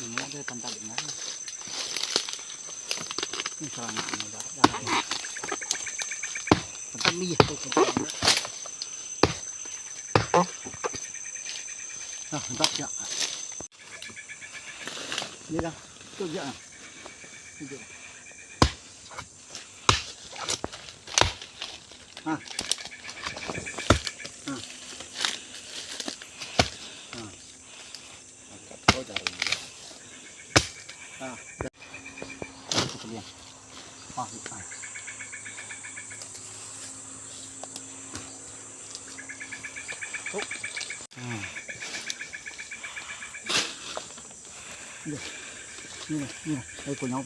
Ini ada pantai dengar. Ini serang ini dah. Dah. Pantai ni tu pantai. Ah, mantap ya. Ni dah. Tu je. Tu je. Ha. Ha. Ha. Angkat kau jari. Ha. Itu dia. Ah, ah. Oh. Hmm. Ni. Ni ni. Ni của nhau.